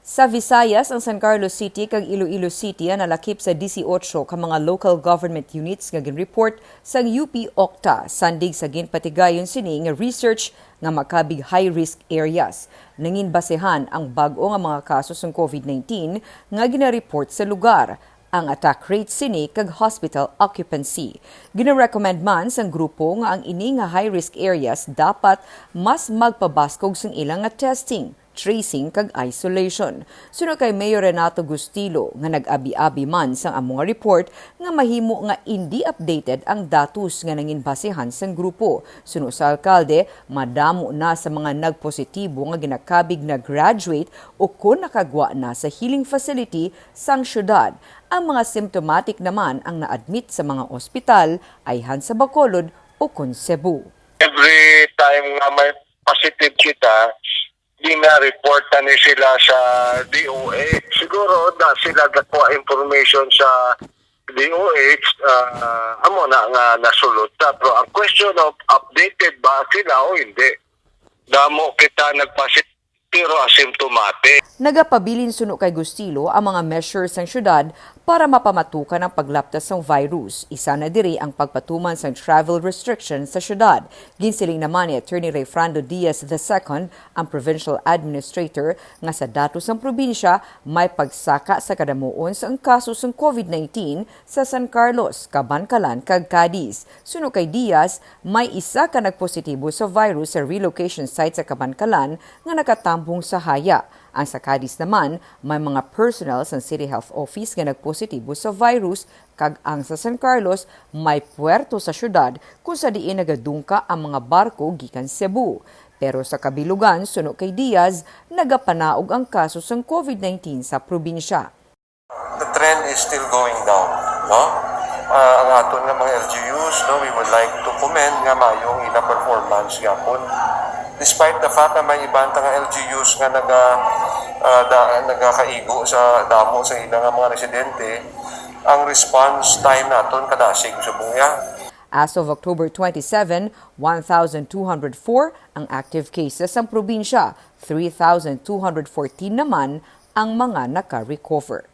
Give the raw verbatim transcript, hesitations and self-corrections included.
Sa Visayas, ang San Carlos City kag Iloilo City ang nalakip sa disiotso ka mga local government units nga ginreport sang U P Octa, sandig sa ginpatigayon sini nga research nga makabig high-risk areas. Nanginbasehan ang bag-o nga mga kaso sang COVID nineteen nga ginareport sa lugar, ang attack rate sini kag hospital occupancy. Ginarecommend man sang grupo nga ang ini nga high-risk areas dapat mas magpabaskog sang ila nga testing, tracing kag isolation. Suno kay Mayor Renato Gustilo, nga nag-abi-abi man sang amo nga report, nga mahimo nga indi updated ang datos nga nanginbasehan sang grupo. Suno sa alkalde, madamo na sa mga nagpositibo nga ginakabig na graduate o kon nakagwa na sa healing facility sang syudad. Ang mga symptomatic naman ang na-admit sa mga ospital, ayhan sa Bacolod o kon Cebu. Every time nga may positive kita, gina-report na ni sila sa D O H. Siguro na sila gakuha information sa D O H, ah, amo na nga nasulod ta. Pero ang question of updated ba sila o hindi? Damo kita nagpasitive pero asymptomatic. Nagapabilin suno kay Gustilo ang mga measures sang syudad para mapamatukan ang paglaptas sang virus. Isa na diri ang pagpatuman sang travel restrictions sa syudad. Ginsiling naman ni Attorney Rayfrando Diaz the second, ang provincial administrator, nga sa datos sang probinsya may pagsaka sa kadamuon sang kaso sang COVID nineteen sa San Carlos, Kabankalan, kag Cadiz. Suno kay Diaz, may isa ka nagpositibo sa virus sa relocation site sa Kabankalan nga nakatambong sa Haya. Ang sa Cadiz naman, may mga personnel sang City Health Office nga nagpositibo sa virus, kag ang sa San Carlos, may puerto sa syudad kung sa diin nagadungka ang mga barko gikan Cebu. Pero sa kabilugan, suno kay Diaz, nagapanaog ang kaso sang COVID nineteen sa probinsya. The trend is still going down, no? Ah, ang aton nga mga L G Us, no, we would like to commend nga maayo ang ila performance gyapon. Despite the fact nga may iban ta nga L G Us nga naga, ah, da, nagakaigo sa damo sa ila nga mga residente, ang response time naton kadasig subong iya. As of October twenty-seven, one thousand two hundred four ang active cases sang probinsya, three thousand two hundred fourteen naman ang mga naka-recover.